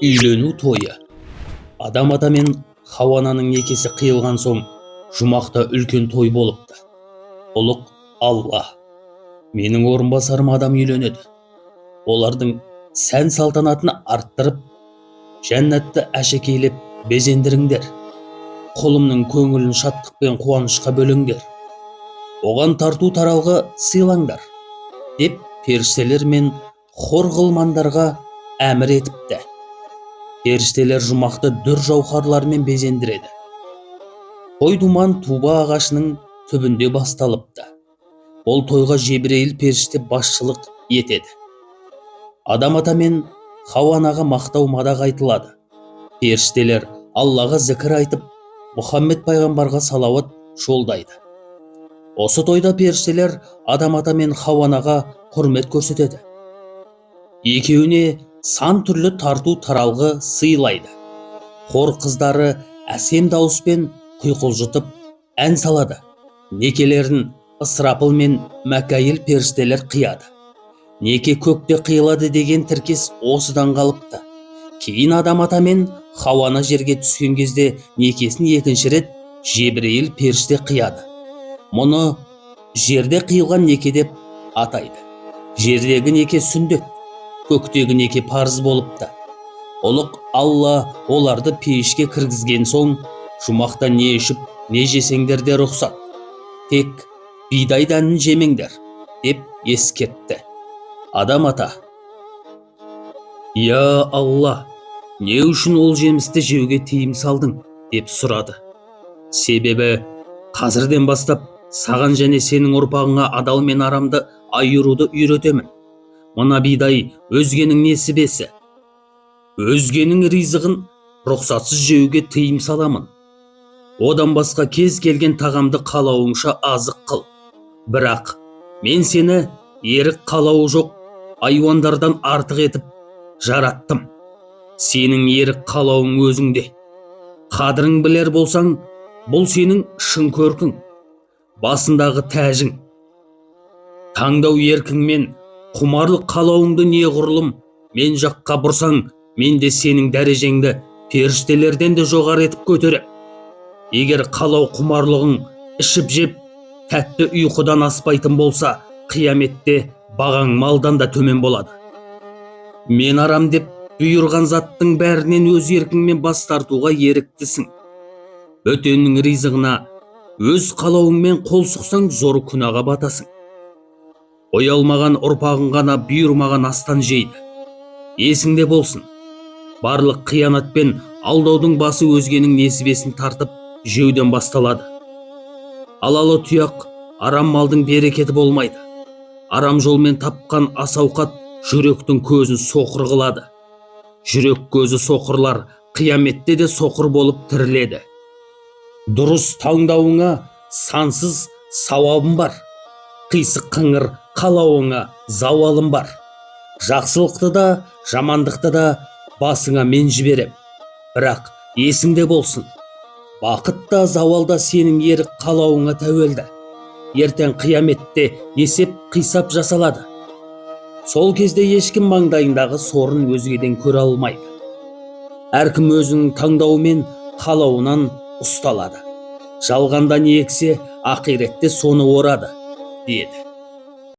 Үйлену тойы. Адам ата мен Хауа ананың некесі қиылған соң, жұмақта үлкен той болыпты. Ұлық Алла: «Менің орынбасарым Адам үйленеді. Олардың сән салтанатын арттырып, жәннатты әшекейлеп безендіріңдер. Құлымның көңілін шаттық пен қуанышқа бөліңдер. Оған тарту таралғы сыйлаңдар», – деп періштелер мен хор ғылмандарға әмір етіпті. Періштелер жұмақты дүр жауһарлармен безендіреді. Той думан туба ағашының түбінде басталыпты. Ол тойға Жебірейіл періште басшылық етеді. Адам ата мен Хауа анаға мақтау мадақ айтылады. Періштелер Аллаға зікір айтып, Мұхаммед пайғамбарға салауат жолдайды. Осы тойда періштелер Адам ата мен Хауа анаға құрмет көрсетеді. Екеуіне сан түрлі тарту таралғы сыйлайды. Хор қыздары әсем дауыспен құйқылжытып ән салады. Некелерін Ысырапыл мен Мәкайыл періштелер қияды. Неке көкте қиылады деген тіркес осыдан қалыпты. Кейін Адам ата мен Хауа ана жерге түскен кезде некесін екінші рет Жебірейіл періште қияды. Мұны жерде қиылған неке деп атайды. Жердегі неке сүндет, көктегі неке парыз болыпты. Ұлық Алла оларды пейішке кіргізген соң: «Жұмақта не ішіп, не жесеңдер де рұқсат, тек бидай дәнін жемеңдер», – деп ескертті. Адам ата: «Я Алла, не үшін ол жемісті жеуге тыйым салдың?» – деп сұрады. «Себебі қазірден бастап саған және сенің ұрпағыңа адал мен арамды айыруды үйретемін. Мына бидай өзгенің несібесі. Өзгенің ризығын рұқсатсыз жеуге тыйым саламын. Одан басқа кез келген тағамды қалауыңша азық қыл. Бірақ мен сені ерік қалауы жоқ айуандардан артық етіп жараттым. Сенің ерік қалауың өзіңде. Қадірің білер болсаң, бұл сенің шын көркің, басындағы тәжің. Таңдау еркіңмен құмарлық қалауыңды неғұрлым мен жаққа бұрсаң, мен де сенің дәрежеңді періштелерден де жоғары етіп көтерем. Егер қалау құмарлығың ішіп жеп, тәтті ұйқыдан аспайтын болса, қияметте бағаң малдан да төмен болады. Мен арам деп бұйырған заттың бәрінен өз еркіңмен бас тартуға еріктісің. Бөтеннің ризығына өз қалауыңмен қол сұқсаң, зор күнәға батасың. Ұялмаған ұрпағың ғана бұйырмаған астан жейді. Есіңде болсын, барлық қиянат пен алдаудың басы өзгенің несібесін тартып жеуден басталады. Алалы тұяқ арам малдың берекеті болмайды. Арам жолмен тапқан ас ауқат жүректің көзін соқыр қылады. Жүрек көзі соқырлар қияметте де соқыр болып тіріледі. Дұрыс таңдауыңа сансыз сауабым бар, қисық қыңыр қалауыңа зауалым бар. Жақсылықты да, жамандықты да басыңа мен жіберем. Бірақ есіңде болсын, бақыт та, зауал да сенің ерік қалауыңа тәуелді. Ертең қияметте есеп қисап жасалады. Сол кезде ешкім маңдайындағы сорын өзгеден көре алмайды. Әркім өзінің таңдауы мен қалауынан ұсталады. Жалғанда не ексе, ақиретте соны орады», – деді.